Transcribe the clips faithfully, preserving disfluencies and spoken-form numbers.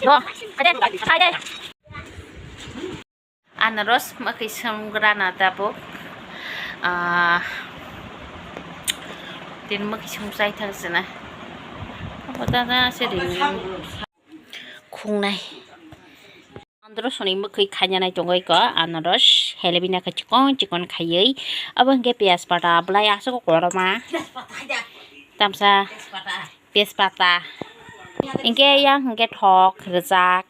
Bo, haide, haide. Anaros mwkhwi sumgrana tabuk. Ah, tini mwkhwi sumchai thang sina. Abo tana se ring khungnai. Andro soni mwkhwi khaina nai tongoi ko anaros helebina khe chikon chikon khaiwi. Abo hwnkhe piyaj pata belai aswk kotorma. Tamsa. Tejpata. Hinkhe yang hinkhe thok, rwjak.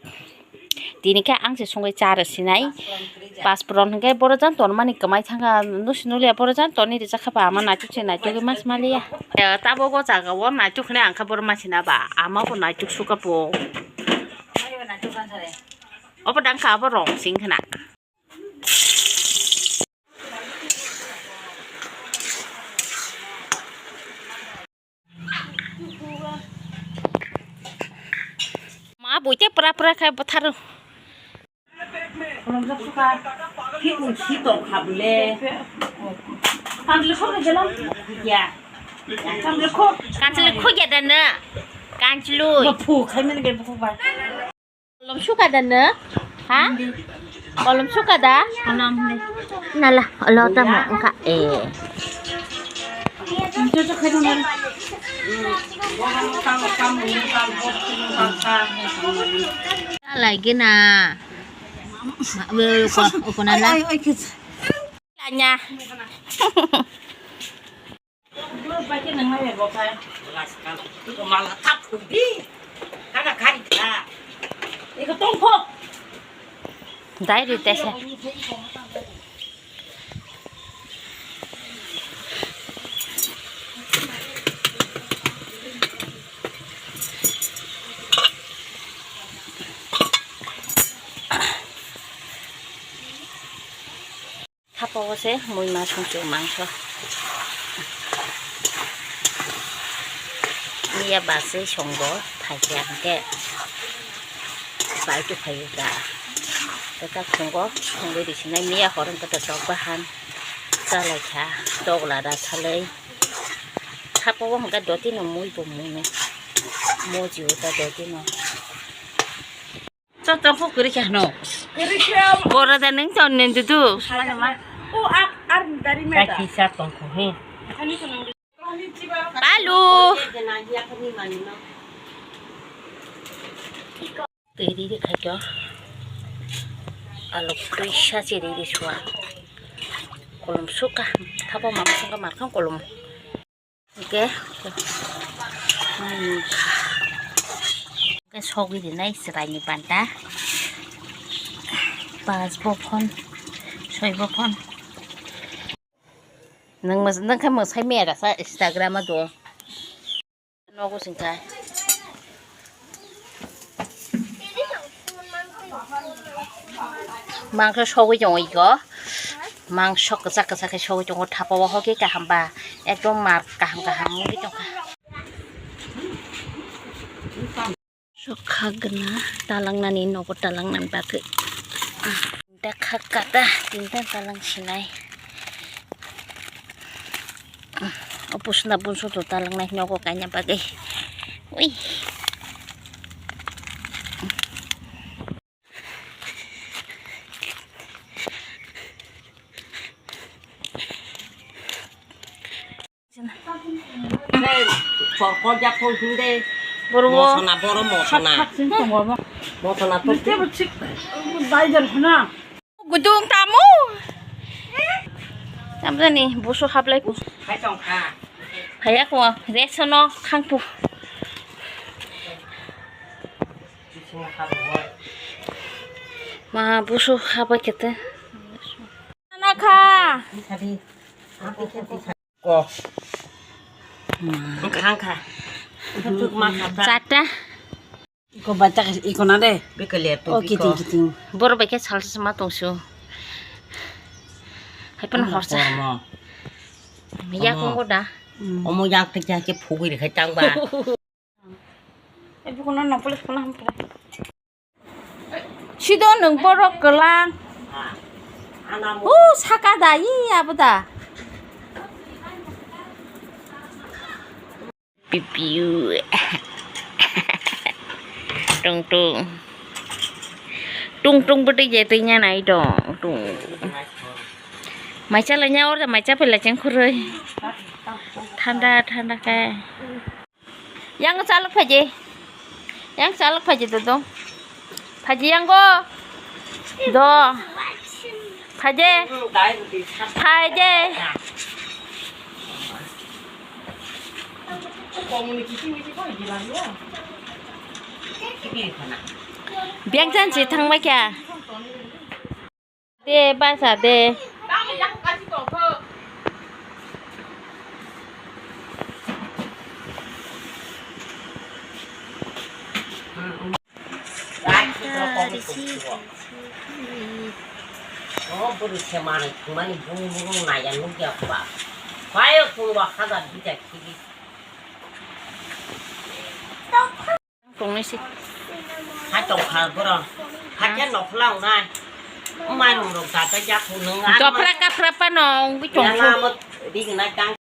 Tini khe ang se songwi cha rw sinai. Paspron hinkhe boro jang tonmani kwmai thangkha, nusi nulia boro jang toni rijak kha ba ama naituk se naituk mas maliya. Tabuk o jaga o naituk hinwi ang kha boro masina ba ama bo naituk sukha bo. Obo dang kha abo rong sing khna. Ma buite pra pra khai bwtharo. Kolomjak suka, hi un si tong kha bole. Kanchwlwi khok ni jelam. Ya. Kanchwlwi khok. Kanchwlwi khok ya da na. Kanchwlwi. Ba phu khai mani ge buku ba. Kolom suka da no? Ha? Kolom suka da? Kolom de. Nala, olo tamo wngkha. Eh. Lagi na. Ma, we, uko, uko nala. Ai, ai, ai, kis. Lanya. Dai ri tesa. Thapa o se mui ma songchuk mangso. Miya bachwi songo phaikha hinkhe baitu phaiyo da. Tei ta songo songwi risinai miya hor wngkha da chok bahan chalaikha togla da salai. Thapa o hwnkhe dotino mui bo mui no moji o ta dotino. Chotong kho kwrwi khe hano. Boro da nung chon nen dudu. O ar ar dari me da. Kaisa tong kho he. Alu. Twi ri ri khai kyo. Alu kwrwi sa se ri ri suwa. Kolom suka. Thapa mama sungka markhang kolom. Oke. Oke, sogwi rinai chwraini panta. Pas bophon, soi bophon. Nang mas-, nang khe mwsai mera sa Instagram o do. Nogo singkha. Mangso sogwi tongo iko. Mangso kwchak kwchak khe sogwi tongo, thapa o hoki kaham ba. Ekdom mar kaham kaham wngwi tongkha. Sokha gana talangnani nogo talangnani bagwi. Dakha kata tinta talang sinai. O pusna bunso to talangnai nogo kaina bagwi. Ui. Sorkol jak thol hinde. Boro. Mosona, boro mosona. Mosona to. Gudung tamu. Tamjani busu hablai ku. Hai tongkha. Haya ku resono khangpu. Ma busu habai kete. Nakha. Ko. Khang kha. Tuk ma kha ta. Chata. Iko bacha iko na de. Bikale tu. O kiting kiting. Boro bai khe salsa ma tongsu. Hai pan horsa. Kormo. Ya ko da. Omo yak te ja ke phugui re khai tang ba. Ibu kono nang police kono ham kara. Sido nwng borok kwlang. O saka da, i abo da. Pipiu. Tung tung. Tung tung bwtwi je twi nya nai dong. Tung. Mai cha lai nya or mai cha phai lai cheng khurui. Thanda thanda khe. Yang chalok phaji. Yang chalok phaji do do. Phaji yang go. Do. Phaji. Phaji. Biang chan si thang mai kya. De, basa de. Oh, buru se manui thwngmani bung bung naiya nukya ba. Payo thwngba hajar bija khili. Tongnai se. Ha tongkha borok. Hakhe nokla wngnai. Mairum rok data jak nung. Dopra kapra pano wngwi tongkha. Yang amo dik nai tang.